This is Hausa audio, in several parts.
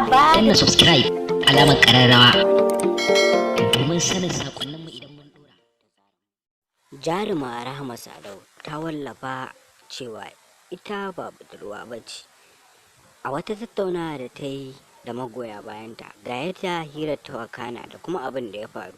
ba Danna subscribe, alamar kararrawa, domin sanin sakonninmu idan mun dora. Jaruma Rahama Sadau ta wallafa cewa ita ba budurwa ba ce. A wata tattaunawa da ta yi da magoya bayanta, ga yadda hirar ta wakana da kuma abin da ya faru.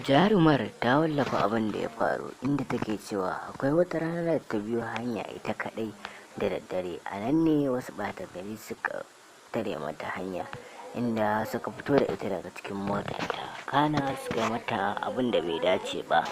Jarumar ta wallafa abin da ya faru, inda take cewa akwai wata rana da ta biyo hanya ita kadai da daddare. A nan ne wasu ɓata gari suka tare mata hanya, inda suka fito da ita daga cikin motarta, kana suka yi mata abin da bai dace ba.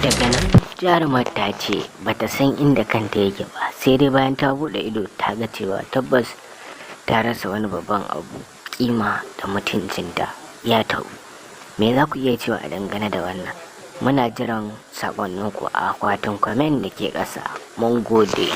Daga nan jarumar ta ce bata san inda kanta yake ba, sai dai bayan ta bude ido ta ga cewa tabbas ta rasa wani babban abu, kima da mutuncinta ya tabu. Me za ku iya cewa a dangane da wannan? Muna jiran sakonninku a akwatin comment da ke ƙasa. Mun gode.